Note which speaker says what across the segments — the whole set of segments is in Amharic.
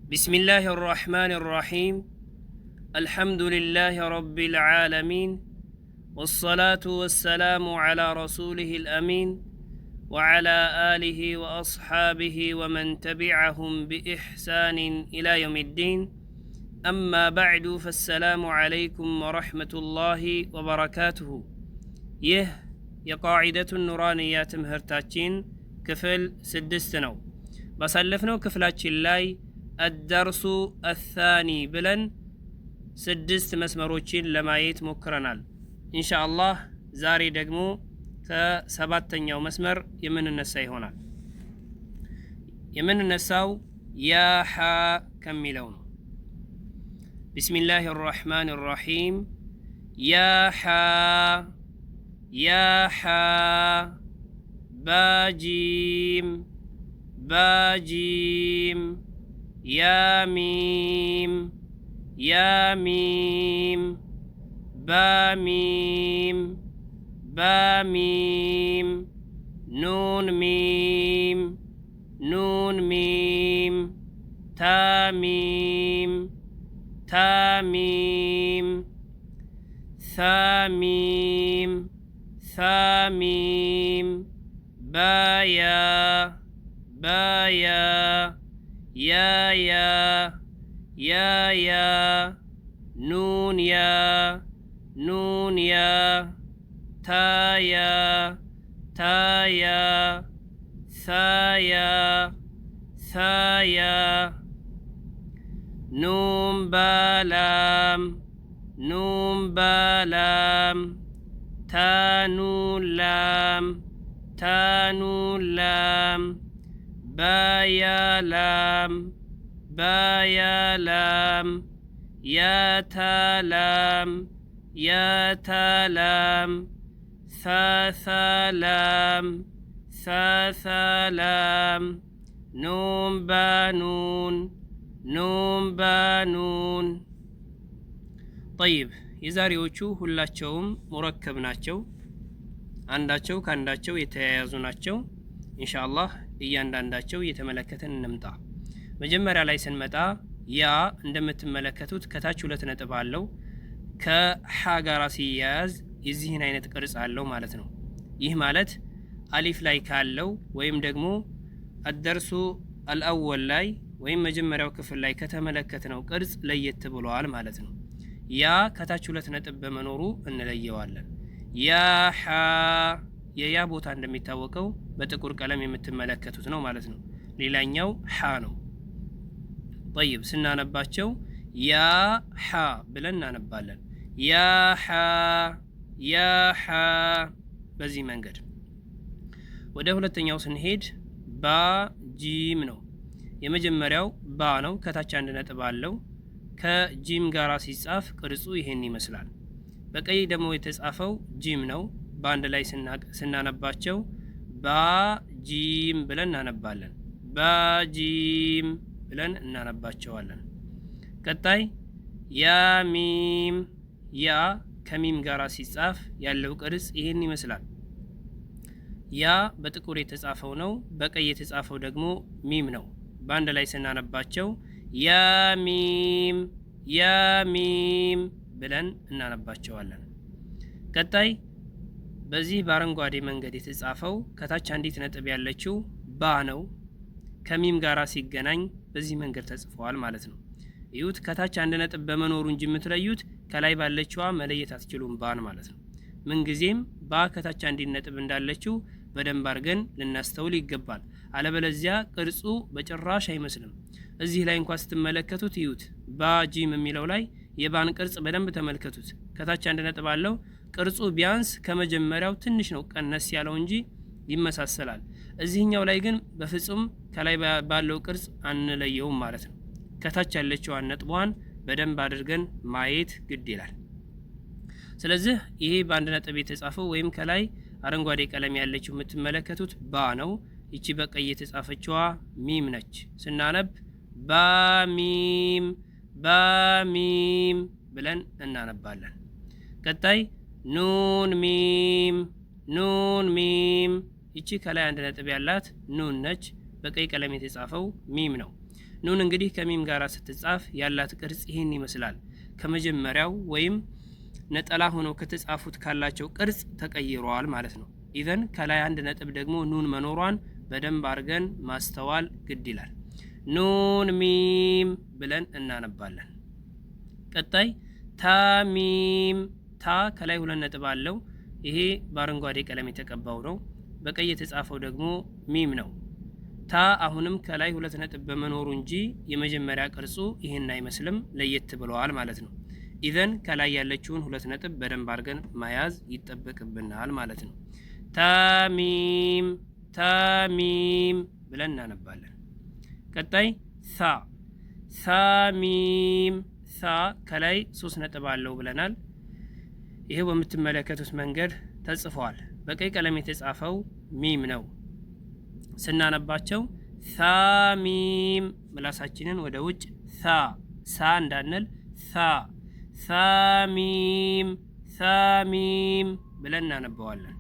Speaker 1: بسم الله الرحمن الرحيم. الحمد لله رب العالمين، والصلاة والسلام على رسوله الأمين وعلى آله وأصحابه ومن تبعهم بإحسان إلى يوم الدين. أما بعد، فالسلام عليكم ورحمة الله وبركاته. ይህ የቃዒደቱ ኑራንያ ትምህርታችን ክፍል 6 ነው። ባሳለፍነው ክፍላችን ላይ አደርሱ አታኒ ብለን 6 መስመሮችን ለማየት ሞክረናል። ኢንሻ አላህ ዛሬ ደግሞ ከሰባተኛው መስመር የምንነሳ ይሆናል። የምንነሳው ያ ሓ ከሚለው ነው። ቢስሚላህ አራሕማን አራሒም። ያ ሓ፣ ያ ሓ፣ ባጂም፣ ባጂም፣ ያ ሚም፣ ያ ሚም፣ ባሚም፣ ባሚም፣ ኑን ሚም፣ ኑን ሚም፣ ታሚም፣ ታሚም፣ ሳሚም፣ ሳሚም፣ ባያ፣ ባያ፣ ያያ፣ ያያ፣ ኑን ያ፣ ኑን ያ፣ ታያ፣ ታያ፣ ሳያ፣ ሳያ፣ ኑን ባላም፣ ኑን ባላም፣ ታኑን ላም፣ ታኑን ላም፣ ባያ ላም፣ ባያ ላም፣ ያታ ላም፣ ያታ ላም፣ ሳሳ ላም፣ ሳሳ ላም፣ ኑን ባኑን፣ ኑን ባኑን። ጠይብ፣ የዛሬዎቹ ሁላቸውም ሙረከብ ናቸው። አንዳቸው ከአንዳቸው የተያያዙ ናቸው። ኢንሻአላህ እያንዳንዳቸው እየተመለከተን እንምጣ። መጀመሪያ ላይ ስንመጣ ያ እንደምትመለከቱት ከታች 2 ነጥብ አለው። ከሓ ጋራ ሲያያዝ የዚህን አይነት ቅርጽ አለው ማለት ነው። ይህ ማለት አሊፍ ላይ ካለው ወይም ደግሞ አደርሱ አልአወል ላይ ወይም መጀመሪያው ክፍል ላይ ከተመለከትነው ቅርጽ ለየት ብለዋል ማለት ነው። ያ ከታች 2 ነጥብ በመኖሩ እንለየዋለን። ያ ሓ፣ የያ ቦታ እንደሚታወቀው በጥቁር ቀለም የምትመለከቱት ነው ማለት ነው። ሌላኛው ሓ ነው። ጠይብ፣ ስናነባቸው ያ ሓ ብለን እናነባለን። ያ ሓ፣ ያ ሓ፣ በዚህ መንገድ። ወደ ሁለተኛው ስንሄድ ባ ጂም ነው። የመጀመሪያው ባ ነው፣ ከታች 1 ነጥብ አለው። ከጂም ጋራ ሲጻፍ ቅርጹ ይሄን ይመስላል። በቀይ ደግሞ የተጻፈው ጂም ነው። በአንድ ላይ ስናነባቸው ባ ጂም ብለን እናነባለን። ባ ጂም ብለን እናነባቸዋለን። ቀጣይ ያ ሚም፣ ያ ከሚም ጋራ ሲጻፍ ያለው ቅርጽ ይሄን ይመስላል። ያ በጥቁር የተጻፈው ነው። በቀይ የተጻፈው ደግሞ ሚም ነው። በአንድ ላይ ስናነባቸው ያ ሚም፣ ያ ሚም ብለን እናነባቸዋለን። ቀጣይ በዚህ በአረንጓዴ መንገድ የተጻፈው ከታች አንዲት ነጥብ ያለችው ባ ነው። ከሚም ጋራ ሲገናኝ በዚህ መንገድ ተጽፏል ማለት ነው። እዩት፣ ከታች 1 ነጥብ በመኖሩ እንጂ የምትለዩት ከላይ ባለችዋ መለየት አትችሉም ባን ማለት ነው። ምንጊዜም ባ ከታች አንዲት ነጥብ እንዳለችው በደንብ አድርገን ልናስተውል ይገባል። አለበለዚያ ቅርጹ በጭራሽ አይመስልም። እዚህ ላይ እንኳን ስትመለከቱት እዩት፣ ባ ጂም የሚለው ላይ የባን ቅርጽ በደንብ ተመልከቱት። ከታች 1 ነጥብ አለው። ቅርጹ ቢያንስ ከመጀመሪያው ትንሽ ነው ቀነስ ያለው እንጂ ይመሳሰላል። እዚህኛው ላይ ግን በፍጹም ከላይ ባለው ቅርጽ አንለየውም ማለት ነው። ከታች ያለችዋን ነጥቧን በደንብ አድርገን ማየት ግድ ይላል። ስለዚህ ይሄ በአንድ ነጥብ የተጻፈው ወይም ከላይ አረንጓዴ ቀለም ያለችው የምትመለከቱት ባ ነው። ይቺ በቀይ የተጻፈችዋ ሚም ነች። ስናነብ ባ ሚም፣ ባ ሚም ብለን እናነባለን። ቀጣይ ኑን ሚም፣ ኑን ሚም። ይቺ ከላይ 1 ነጥብ ያላት ኑን ነች። በቀይ ቀለም የተጻፈው ሚም ነው። ኑን እንግዲህ ከሚም ጋር ስትጻፍ ያላት ቅርጽ ይህን ይመስላል። ከመጀመሪያው ወይም ነጠላ ሆነው ከተጻፉት ካላቸው ቅርጽ ተቀይሯል ማለት ነው። ኢዘን ከላይ አንድ ነጥብ ደግሞ ኑን መኖሯን በደንብ አድርገን ማስተዋል ግድ ይላል። ኑን ሚም ብለን እናነባለን። ቀጣይ ታ ሚም። ታ ከላይ ሁለት ነጥብ አለው። ይሄ በአረንጓዴ ቀለም የተቀባው ነው። በቀይ የተጻፈው ደግሞ ሚም ነው። ታ አሁንም ከላይ ሁለት ነጥብ በመኖሩ እንጂ የመጀመሪያ ቅርጹ ይህን አይመስልም፣ ለየት ብለዋል ማለት ነው። ኢዘን ከላይ ያለችውን ሁለት ነጥብ በደንብ አድርገን መያዝ ይጠበቅብናል ማለት ነው። ታሚም ታሚም ብለን እናነባለን። ቀጣይ ሳ ሳሚም። ሳ ከላይ ሶስት ነጥብ አለው ብለናል። ይሄው በምትመለከቱት መንገድ ተጽፏል። በቀይ ቀለም የተጻፈው ሚም ነው። ስናነባቸው ሳሚም፣ ምላሳችንን ወደ ውጭ ሳ ሳ እንዳንል ሳ ሳሚም ሳሚም ብለን እናነባዋለን።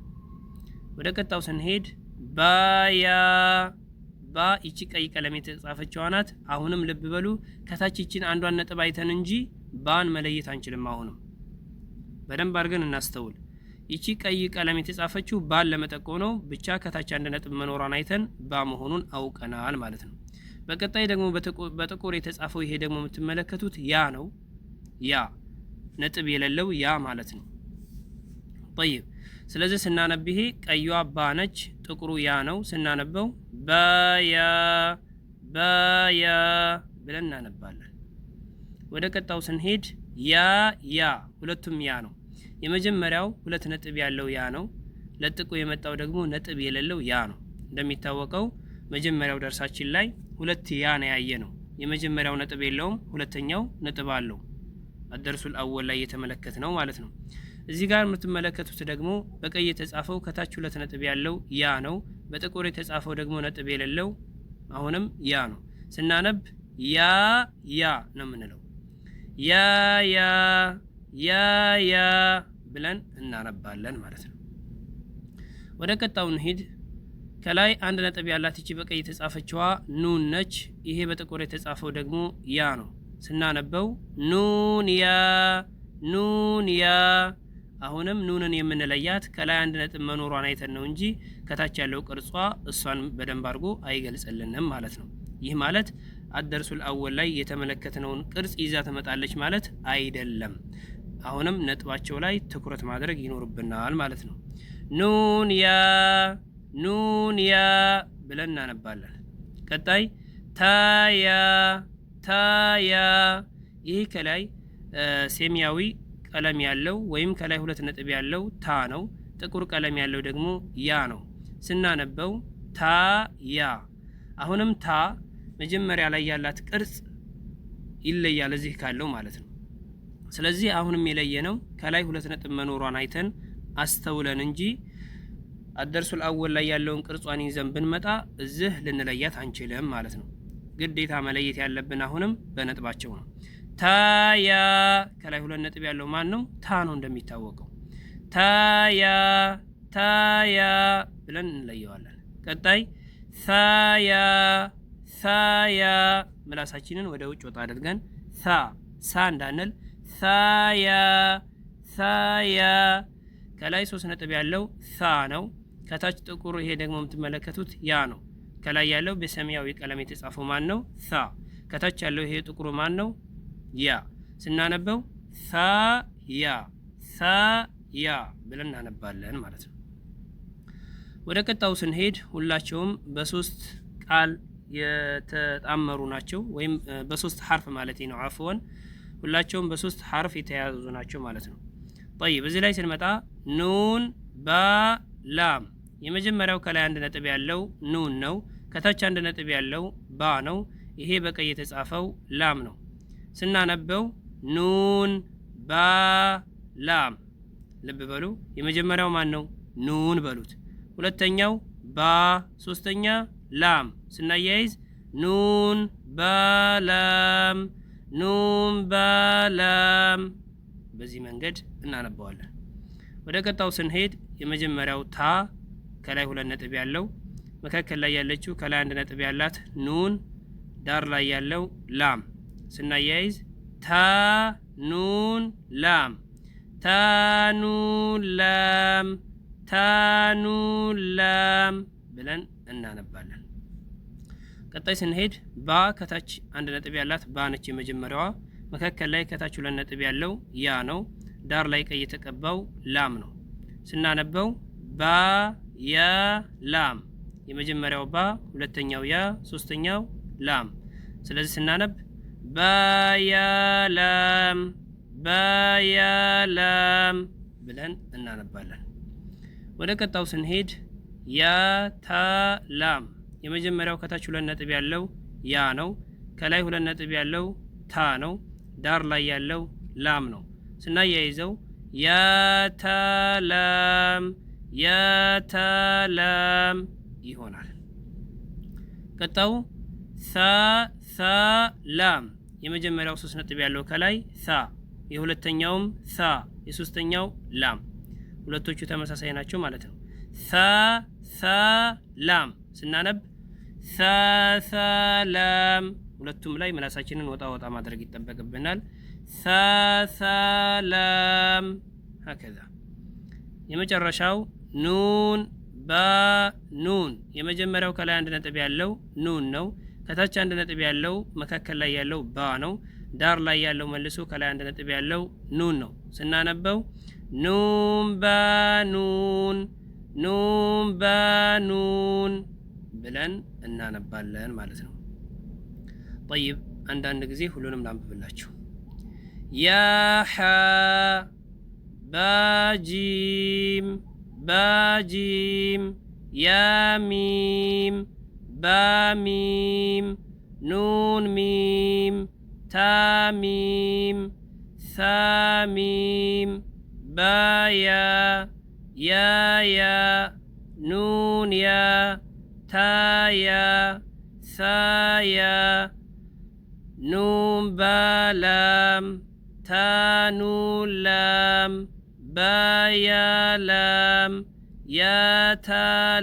Speaker 1: ወደ ቀጣው ስንሄድ ባያ ባ፣ ይቺ ቀይ ቀለም የተጻፈችዋ ናት። አሁንም ልብ በሉ፣ ከታች ይቺን አንዷን ነጥብ አይተን እንጂ ባን መለየት አንችልም። አሁንም በደንብ አድርገን እናስተውል። ይቺ ቀይ ቀለም የተጻፈችው ባን ለመጠቆም ነው። ብቻ ከታች አንድ ነጥብ መኖሯን አይተን ባ መሆኑን አውቀናል ማለት ነው። በቀጣይ ደግሞ በጥቁር የተጻፈው ይሄ ደግሞ የምትመለከቱት ያ ነው። ያ ነጥብ የሌለው ያ ማለት ነው። ጠይብ፣ ስለዚህ ስናነብ ይሄ ቀዩዋ ባ ነች፣ ጥቁሩ ያ ነው። ስናነበው ባያ ባያ ብለን እናነባለን። ወደ ቀጣው ስንሄድ ያ ያ፣ ሁለቱም ያ ነው። የመጀመሪያው ሁለት ነጥብ ያለው ያ ነው። ለጥቆ የመጣው ደግሞ ነጥብ የሌለው ያ ነው። እንደሚታወቀው መጀመሪያው ደርሳችን ላይ ሁለት ያ ነው ያየ ነው። የመጀመሪያው ነጥብ የለውም፣ ሁለተኛው ነጥብ አለው። አደርሱል አወል ላይ የተመለከት ነው ማለት ነው። እዚህ ጋር የምትመለከቱት ደግሞ በቀይ የተጻፈው ከታች ሁለት ነጥብ ያለው ያ ነው። በጥቁር የተጻፈው ደግሞ ነጥብ የሌለው አሁንም ያ ነው። ስናነብ ያ ያ ነው የምንለው። ያ ያ ያ ያ ብለን እናነባለን ማለት ነው። ወደ ቀጣው እንሂድ። ከላይ አንድ ነጥብ ያላት ይቺ በቀይ የተጻፈችዋ ኑን ነች። ይሄ በጥቁር የተጻፈው ደግሞ ያ ነው። ስናነበው ኑን ያ ኑን ያ። አሁንም ኑንን የምንለያት ከላይ አንድ ነጥብ መኖሯን አይተን ነው እንጂ ከታች ያለው ቅርጿ እሷን በደንብ አድርጎ አይገልጽልንም ማለት ነው። ይህ ማለት አደርሱል አወል ላይ የተመለከትነውን ቅርጽ ይዛ ትመጣለች ማለት አይደለም። አሁንም ነጥባቸው ላይ ትኩረት ማድረግ ይኖርብናል ማለት ነው። ኑን ያ ኑን ያ ብለን እናነባለን። ቀጣይ ታያ ታያ። ይህ ከላይ ሰማያዊ ቀለም ያለው ወይም ከላይ ሁለት ነጥብ ያለው ታ ነው። ጥቁር ቀለም ያለው ደግሞ ያ ነው። ስናነበው ታ ያ። አሁንም ታ መጀመሪያ ላይ ያላት ቅርጽ ይለያል እዚህ ካለው ማለት ነው። ስለዚህ አሁንም የለየ ነው ከላይ ሁለት ነጥብ መኖሯን አይተን አስተውለን እንጂ አደርሱል አወል ላይ ያለውን ቅርጿን ይዘን ብንመጣ እዚህ ልንለያት አንችልም ማለት ነው። ግዴታ መለየት ያለብን አሁንም በነጥባቸው ነው። ታያ ከላይ ሁለት ነጥብ ያለው ማን ነው? ታ ነው እንደሚታወቀው። ታያ ታያ ብለን እንለየዋለን። ቀጣይ ሳያ ሳያ፣ ምላሳችንን ወደ ውጭ ወጣ አድርገን ሳ ሳ እንዳንል ሳያ ሳያ። ከላይ ሶስት ነጥብ ያለው ሳ ነው። ከታች ጥቁር ይሄ ደግሞ የምትመለከቱት ያ ነው። ከላይ ያለው በሰማያዊ ቀለም የተጻፈው ማን ነው? ሳ። ከታች ያለው ይሄ ጥቁሩ ማን ነው? ያ። ስናነበው ሳ ያ ሳ ያ ብለን እናነባለን ማለት ነው። ወደ ቀጣው ስንሄድ ሁላቸውም በሶስት ቃል የተጣመሩ ናቸው፣ ወይም በሶስት ሐርፍ ማለት ነው። አፍወን፣ ሁላቸውም በሶስት ሐርፍ የተያያዙ ናቸው ማለት ነው። ጠይብ፣ እዚህ ላይ ስንመጣ ኑን ባ ላም። የመጀመሪያው ከላይ አንድ ነጥብ ያለው ኑን ነው። ከታች አንድ ነጥብ ያለው ባ ነው። ይሄ በቀይ የተጻፈው ላም ነው። ስናነበው ኑን ባ ላም። ልብ በሉ፣ የመጀመሪያው ማን ነው? ኑን በሉት። ሁለተኛው ባ፣ ሶስተኛ ላም። ስናያይዝ ኑን ባ ላም ኑን ባ ላም፣ በዚህ መንገድ እናነባዋለን። ወደ ቀጣው ስንሄድ የመጀመሪያው ታ ከላይ ሁለት ነጥብ ያለው፣ መካከል ላይ ያለችው ከላይ አንድ ነጥብ ያላት ኑን፣ ዳር ላይ ያለው ላም ስናያይዝ ታ ኑን ላም ታኑን ላም ታኑን ላም ብለን እናነባለን። ቀጣይ ስንሄድ ባ ከታች አንድ ነጥብ ያላት ባ ነች የመጀመሪያዋ። መካከል ላይ ከታች ሁለት ነጥብ ያለው ያ ነው። ዳር ላይ ቀይ የተቀባው ላም ነው። ስናነበው ባ ያ ላም፣ የመጀመሪያው ባ፣ ሁለተኛው ያ፣ ሶስተኛው ላም። ስለዚህ ስናነብ ባ ያ ላም ባ ያ ላም ብለን እናነባለን። ወደ ቀጣው ስንሄድ ያ ታ ላም፣ የመጀመሪያው ከታች ሁለት ነጥብ ያለው ያ ነው። ከላይ ሁለት ነጥብ ያለው ታ ነው። ዳር ላይ ያለው ላም ነው። ስናያይዘው ያ ታ ላም ያ ታ ላም ይሆናል። ቀጣው ሳ ሳ ላም፣ የመጀመሪያው ሶስት ነጥብ ያለው ከላይ ሳ፣ የሁለተኛውም ሳ፣ የሶስተኛው ላም፣ ሁለቶቹ ተመሳሳይ ናቸው ማለት ነው። ሳ ሳ ላም ስናነብ ሳ ሳ ላም፣ ሁለቱም ላይ ምላሳችንን ወጣ ወጣ ማድረግ ይጠበቅብናል። ሳ ሳ ላም هكذا። የመጨረሻው ኑን ባ ኑን፣ የመጀመሪያው ከላይ አንድ ነጥብ ያለው ኑን ነው። ከታች አንድ ነጥብ ያለው መካከል ላይ ያለው ባ ነው። ዳር ላይ ያለው መልሶ ከላይ አንድ ነጥብ ያለው ኑን ነው። ስናነበው ኑን ባ ኑን ኑን ባ ኑን ብለን እናነባለን ማለት ነው። طيب፣ አንዳንድ ጊዜ ሁሉንም ላንብብላችሁ። ያ ሓ ባ ጂም ባ ጂም ያ ሚም ባ ሚም ኑን ሚም ታ ሚም ሳ ሚም ባ ያ ያ ያ ኑን ያ ታ ያ ሳ ያ ኑን ባ ላም ታ ኑን ላም ባ ያ ላም ያ ታ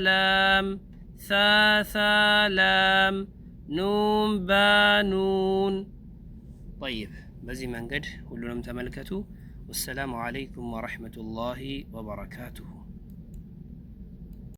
Speaker 1: ላም ሳ ሳ ላም ኑን ባ ኑን። طيب፣ በዚህ መንገድ ሁሉንም ተመልከቱ። والسلام عليكم ورحمة الله وبركاته።